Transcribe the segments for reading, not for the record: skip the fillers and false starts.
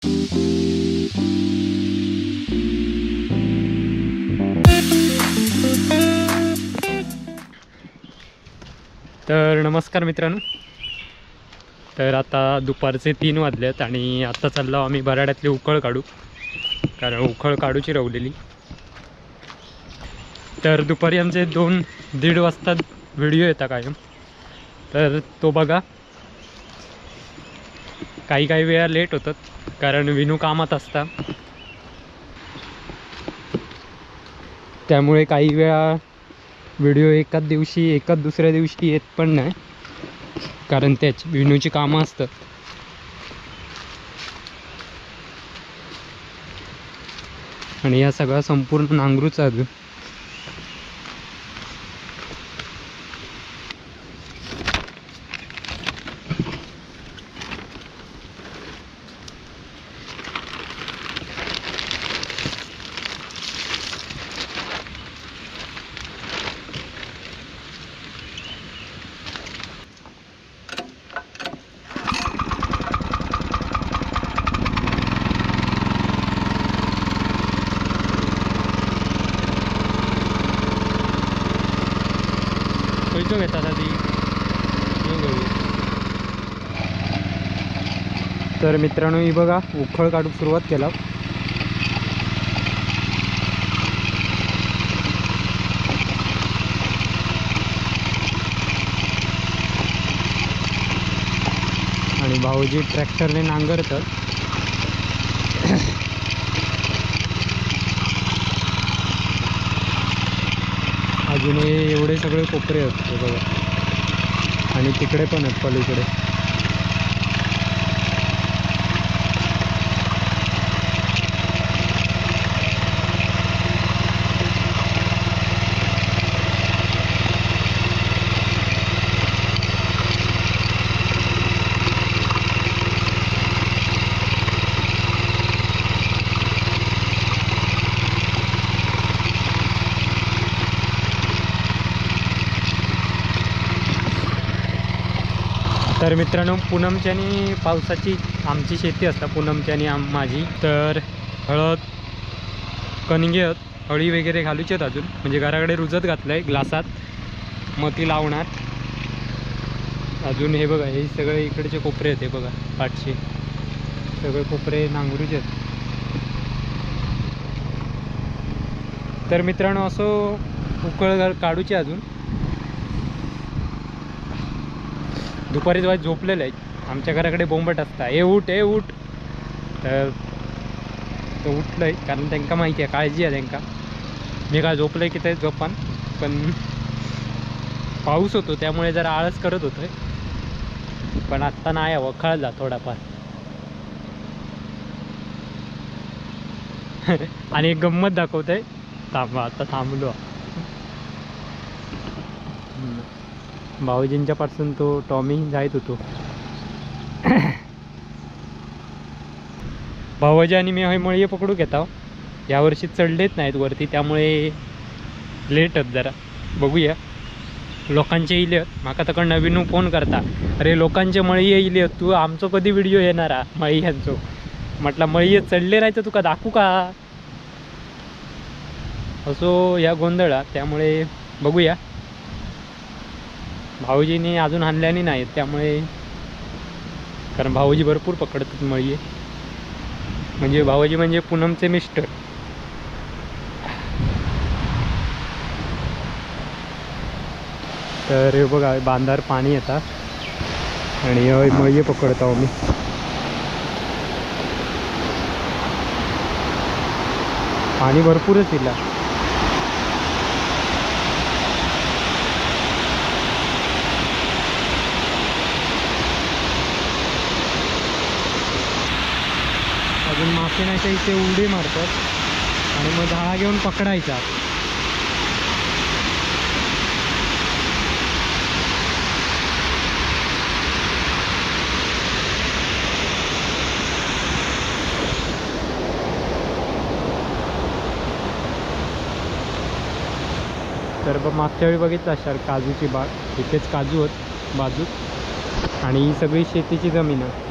तर नमस्कार मित्रांनो, तर आता दुपारचे 3 वाजले आहेत आणि आता चाललो आम्ही बराड्यातली उखळ काढू, कारण उखळ काढूची रवलेली। तर दुपारी आमचे 2-1.5 वाजता व्हिडिओ येतात कायम, तर तो बघा। काही काही वेळा लेट होतात कारण विनू कामात असता, त्यामुळे काही वेळा व्हिडिओ एकाच दिवशी एकाच दुसऱ्या दिवशी येत पण नाही, कारण त्याची विनूची कामं असतात। आणि या सगळा संपूर्ण नांगरूचा अजून। तर मित्रांनो ही बघा उखळ काढू सुरुवात केला। आणि भाऊजी ट्रॅक्टरने नांगरतात। अजून एवढे सगळे कोपरे आहेत बघा, आणि तिकडे पण आहेत पलीकडे। तर मित्रांनो पूनमची आणि पावसाची आमची शेती असते, पूनमची आणि माझी। तर हळद कणगे आहेत, हळी वगैरे घालूची आहेत अजून, म्हणजे घराकडे रुजत घातलं आहे ग्लासात, मग ती लावणार अजून। हे बघा हे सगळे इकडचे कोपरे आहेत, हे बघा पाठचे सगळे कोपरे नांगरूचे आहेत। तर मित्रांनो असं उकळ काढूची अजून। दुपारी जेव्हा झोपलेलं आहे, आमच्या घराकडे बोंबट असता, ए उठ ए उठ, तर तो उठलं आहे कारण त्यांना माहिती आहे, काळजी आहे त्यांना। मी काय झोपलं आहे की ते झोपान, पण पाऊस होतो त्यामुळे जरा आळस करत होतो, पण आत्ता नाही हवं, खळला थोडाफार। आणि एक गंमत दाखवतोय, थांबा आता थांबलो। भाऊजींच्या पासून तो टॉमी जायत होतो। भाऊजी आणि मी हे मळी पकडू घेतो, यावर्षी चढलेच नाहीत वरती, त्यामुळे लेटच जरा, बघूया। लोकांचे इले माका तक नवीन फोन करता, अरे लोकांचे मळी इले तू आमचो कधी व्हिडिओ येणार मळी ह्यांचो, म्हटलं मळी चढले नाही तर तुका दाखवू का, असो या गोंधळा। त्यामुळे बघूया, भाऊजीने अजून आणल्याने नाही त्यामुळे, कारण भाऊजी भरपूर पकडतात मळी, म्हणजे भाऊजी म्हणजे पूनमचे मिस्टर। तर हे बघा बांधार पाणी येतात आणि मळी पकडतो मी। पाणी भरपूरच दिला। अजून मासे नाही तर इथे उडी मारतात आणि मग जाळा घेऊन पकडायचा। तर बघ मागच्या वेळी बघितलं असाल काजूची बाग, इथेच काजू होत बाजूत, आणि ही सगळी शेतीची जमीन आहे।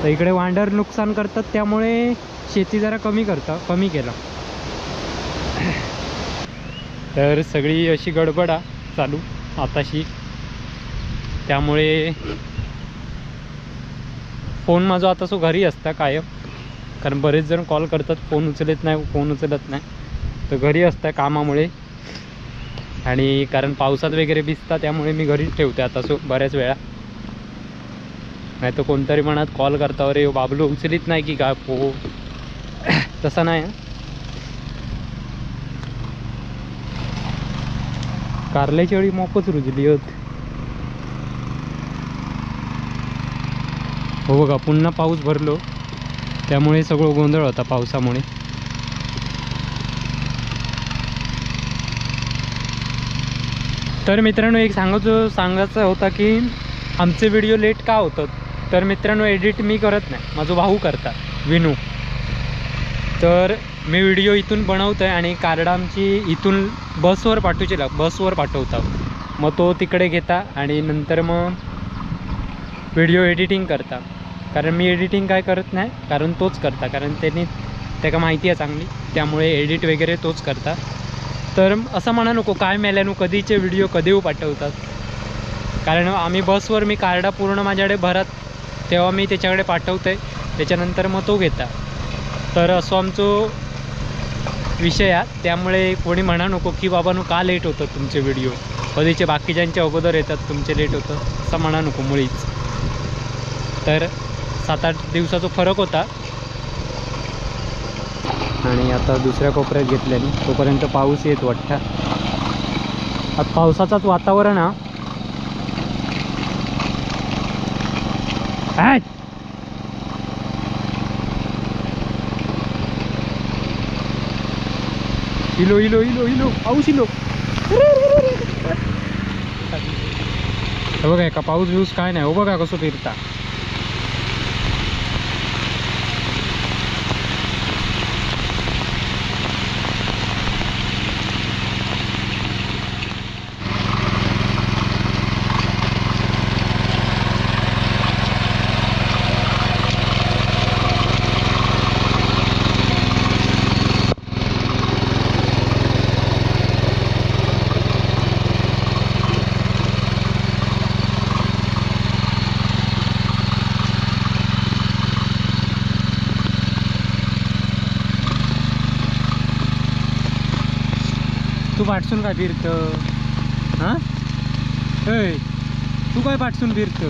तर इकडे वांडर नुकसान करतात, त्यामुळे शेती जरा कमी कमी केलं. तर सगळी अशी गडबडा चालू आताशी, त्यामुळे फोन माझा आता सो घरी असता कायम, कारण बरेच जण कॉल करतात, फोन उचलत नाही, फोन उचलत नाही. तर घरी असता कामामुळे, आणि कारण पावसात वगैरे भिजता त्यामुळे मी घरीच ठेवते आता सो बऱ्याच वेळा. नाही तर कोणतरी मनात कॉल करता, अरे बाबलू उचलीत नाही की काय फो, तसा नाही. कारल्याच्या वेळी मोकच रुजली होत. हो बघा पुन्हा पाऊस भरलो, त्यामुळे सगळं गोंधळ होता पावसामुळे. तर मित्रांनो एक सांगायचं होता की आमचे व्हिडिओ लेट का होतात. तर मित्रांनो एडिट मी करत नाही, माझा भाऊ करता विनू. तर मी व्हिडिओ इथून बनवतो आहे आणि कार्ड आमची इथून बसवर पाठवची, बसवर पाठवता, मग तो तिकडे घेता आणि नंतर मग व्हिडिओ एडिटिंग करता. कारण मी एडिटिंग काय करत नाही, कारण तोच करता, कारण त्यांनी त्याका माहिती आहे चांगली, त्यामुळे एडिट वगैरे तोच करता. तर असं म्हणा नको काय मेल्यानो कधीचे व्हिडिओ कधी पाठवतात, कारण आम्ही बसवर मी कार्डा पूर्ण माझ्याकडे भरत तेव्हा मी त्याच्याकडे पाठवते, त्याच्यानंतर मग तो घेता. तर असं आमचं विषय आहे, त्यामुळे कोणी म्हणा नको की बाबांनो का लेट होतं तुमचे व्हिडिओ, कधीचे बाकीच्यांच्या अगोदर येतात तुमचे लेट होतं, असं म्हणा नको मुळीच. तर 7-8 दिवसाचा फरक होता. आणि आता दुसऱ्या कोपऱ्यात घेतल्याने तोपर्यंत पाऊस येत वाटता. आता पावसाचाच वातावरण हा. इलो इलो इलो इलो पाऊस इलो. बघा का पाऊस बिऊस काय नाही, हो बघा कसं फिरता. तू पाठसून काय फिरत? हां तू काय पाठसून फिरत?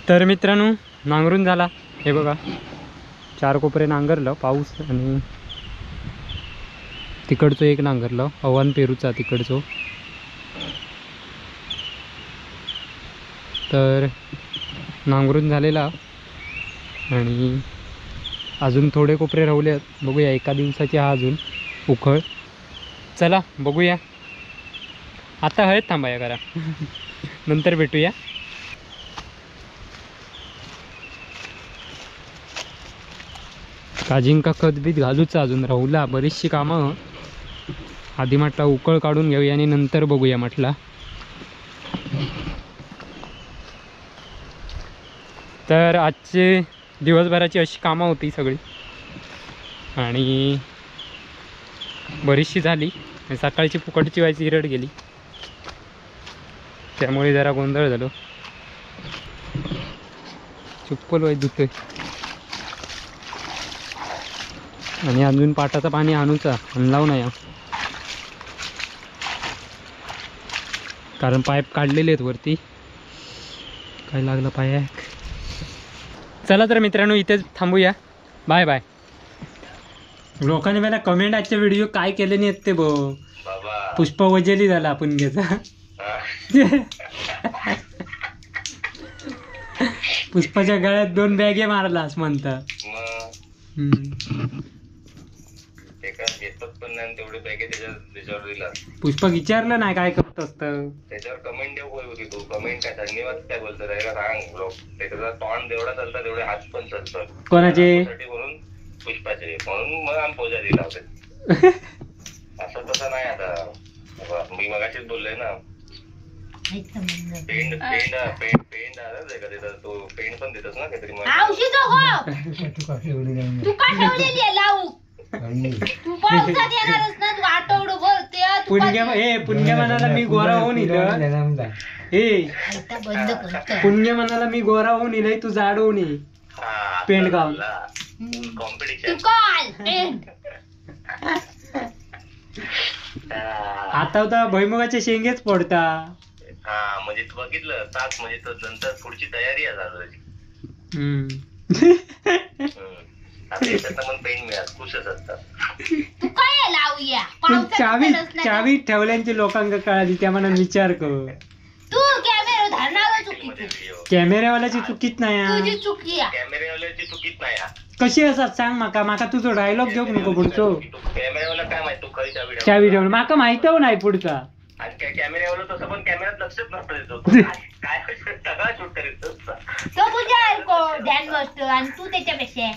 तर मित्रांनो नांगरून झाला, हे बघा 4 कोपरे नांगरलं पाऊस, आणि तिकडचं एक नांगरलं अवान पेरूचा तिकडचं. तर नांगरून झालेला आणि अजून थोडे कोपरे राहिले आहेत, बघूया एका दिवसाची हा अजून उखळ. चला बघूया आता, हळद थांबाया करा नंतर भेटूया. काजिंका खत बीत घालूच अजून राहुला, बरीचशी कामं. आधी म्हटलं उकळ काढून घेऊया आणि नंतर बघूया म्हटलं. तर आजचे दिवसभराची अशी कामं होती सगळी, आणि बरीचशी झाली. सकाळची फुकटची व्हायची इरड गेली, त्यामुळे जरा गोंधळ झालो. चुप्पल वाय धुतोय आणि अजून पाटाचं पाणी आणूचा आणलाव नाही, कारण पाईप काढलेले आहेत वरती, काय लागलं पायाक. चला तर मित्रांनो इथेच थांबूया, बाय बाय. लोकांनी मला कमेंट आजच्या व्हिडिओ काय केले नाही ते बो बाबा पुष्पा वजेली झाला पुणग्याचा. पुष्पाच्या गळ्यात 2 बॅगे मारलास म्हणता. पुष्पा विचारलं नाही काय करत असत त्याच्यावर कमेंट देऊ होती तू. कमेंट काय धन्यवाद काय बोलतो सांग. लोक त्याचा तोंड जेवढा चालतात तेवढे हात पण चालतात. कोणाचे? म्हणून पुष्पाचे. म्हणून मग आम्ही पूजा दिला होता. असं तसं नाही आता मी मगाशीच बोललोय ना. पेंड पेंड पेंड पेंड आला तो पेंड पण देतोस ना काहीतरी. तू का ठेवलेली आहे लावू? तू पावसात येणारच ना तू आठवडभर. पुणग्या हे पुणग्या मनाला मी गोरा होऊन इलं. हे पुणग्या मनाला मी गोरा होऊन इलय, तू जाड होऊन ये. पेंड गाव कॉम्पिटिशन. आता होता भुईमुगाचे शेंगेच पडता. हा म्हणजे तू बघितलं तास म्हणजे नंतर पुढची तयारी आहे चालू त्याची. तू काय लावूया? चावी चावी ठेवल्यांची लोकांका कळाली त्या मनात विचार कर. तू कॅमेरा धरणार चुकी. कॅमेरावाल्याची चुकीच नाही तुझी चुकी. कॅमेरावाल्याची चुकीच नाही. कशी असत सांग माका. माका तुझो डायलॉग घेऊक नको पुढचो. कॅमेरावाला काय माहिती तू खरी चावी चावी ठेवून माका माहित नाही पुढचा. आणि कॅमेऱ्यावाला तसं पण कॅमेऱ्यात लक्षच नसतं. काय सगळा शूट करीत तो तुझ्या ध्यान बसतो आणि तू त्याच्यापेक्षा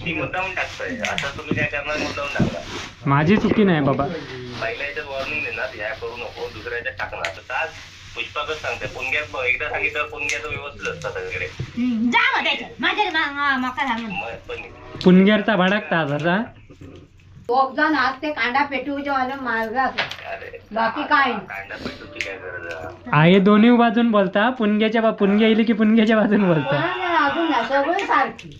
ती मुद्दामून टाकतोय. आता तुम्ही काय करणार? मुद्दामून टाकणार. माझी चुकी नाही बाबा. पहिल्या याच्यात वॉर्निंग देणार ह्या करू नको, दुसऱ्या याच्यात टाकणार. तर आज पुष्पाकच सांगते पुणग्यात एकदा सांगितलं पुणग्याचं व्यवस्थित असतं सगळीकडे. पुणग्याचा भडकता असा आज ते कांदा पेटवूच्या मार्ग बाकी काय आहे दोन्ही बाजून बोलता. पुणग्याच्या पुणग्या येईल की पुणग्याच्या बाजून बोलता. अजून सगळं सारखी.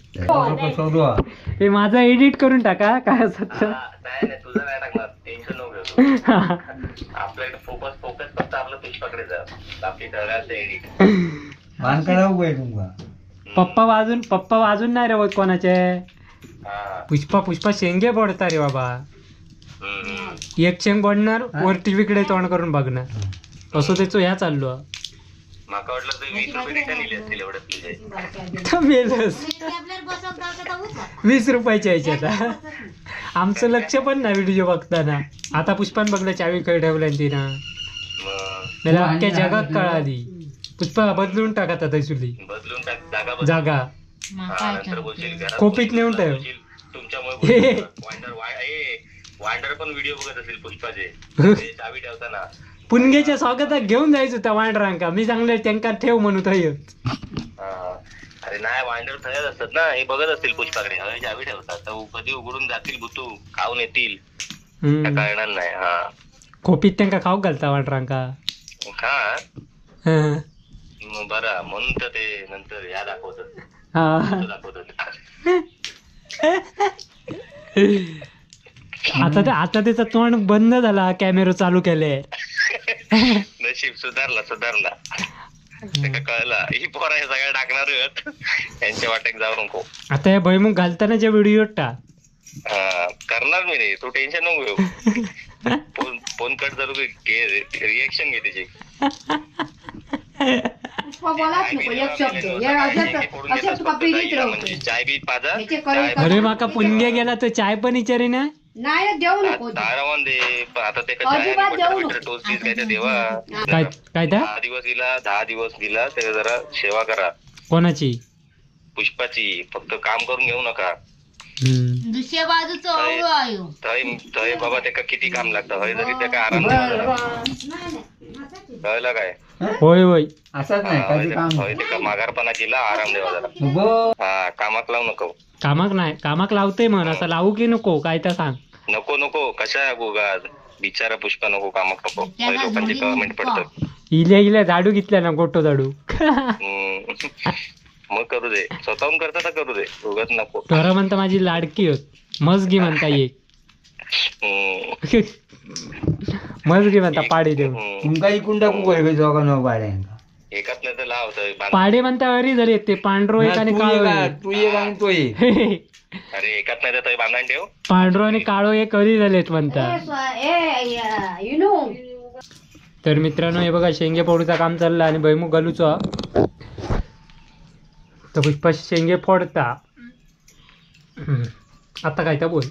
हे माझा एडिट करून टाका काय असत. तुझं नाही टाकणार टेन्शन नको घेऊ. आपल्याकडे फोकस फोकस फक्त आपलं पुष्पाकडे जा. बाकी सगळ्याचं एडिट. पप्पा वाजून पप्पा वाजून नाही रे होत कोणाचे. पुष्पा पुष्पा शेंगे पडता रे बाबा. एक शेंग पडणार वर टीव्हीकडे तोंड करून बघणार असं त्याचो ह्या चाललो. माका वाटलं ते 20 रुपये रिटर्न इले असतील एवढं तुझे. 20 रुपयाचे यायचे आता. आमचं लक्ष पण नाही व्हिडिओ बघताना. आता पुष्पान बघलं चावी खय ठेवल्या तिनं त्याला अख्ख्या जगात कळाली. पुष्पा बदलून टाक आता तैसुली बदलून टाक जागा. खोपीत नेऊन ठेव. तुमच्यामुळे वांडर पण व्हिडिओ बघत असेल पुष्पाचे चावी ठेवताना. पुणग्याच्या स्वागतात घेऊन जायचं त्या वांडरांका. मी सांगले त्यांका ठेव म्हणू थंय. अरे नाही वांडर थंयच असतात ना, हे बघत असतील पुष्पाकडे. हवे चावी ठेवतात तर कधी उघडून जातील भुतू खाऊन येतील कळणार नाही. हा खोपीत त्यांका खाऊ घालता वांडरांका. हा बरं म्हणून तर ते नंतर या दाखवतात दाखवतात. आता आता त्याचं तोंड बंद झाला कॅमेरा चालू केले. नशीब सुधारला सुधारला. कळला ही पोरं हे सगळं टाकणार यांच्या वाटेक जाऊ नको. आता या भुईमुग घालताना जे व्हिडिओ टाक. करणार मी रे, तू टेन्शन नको घेऊ. फोन कट झालो की रिएक्शन घे त्याची. चाय बी पाजा. अरे माका पुणग्या गेला तर चाय पण विचारे ना. नाही देऊ नको दे. आता ते टोस्ट काय देवा काय काय 10 दिवस दिला 10 दिवस दिला त्याला जरा सेवा करा. कोणाची? पुष्पाची. फक्त काम करून घेऊ नका. दुसऱ्या बाजूचं थंय बाबा त्याका किती काम लागतं. हय जरी त्याका आराम कळलं काय? होय होय असंच नाही त्याका माघारपणा केला आराम देवा जरा. हा कामाक लावू नको. कामाक नाही कामाक लावते म्हण असं लावू की नको काय तर सांग. नको नको कशा गोगा बिचारा पुष्पा नको कामाक नको. लोकांचे कमेंट पडतात. इल्या इल्या झाडू घेतल्या ना गोटो झाडू. मग करू दे स्वतःहून करता तर करू दे उगाच नको. खरं म्हणता माझी लाडकी होत मजगी म्हणता एक मजगी म्हणता पाडी देऊन. तुमका इकून टाकू काय दोघा न पाड्यांका एकाच नाही तर लावतोय पाडे म्हणता अरी झाले ते पांढरो एक आणि काळो. तू एक आणि तो एक. अरे एकात नाही तर थंय बांधून ठेव. पांढरो आणि काळो हे कधी झालेत म्हणतात. इनू. तर मित्रांनो हे बघा शेंगे फोडूचा काम चाललं आणि भुईमुग घालूचो. तर पुष्पा शेंगे फोडता. आता काय तर बोल.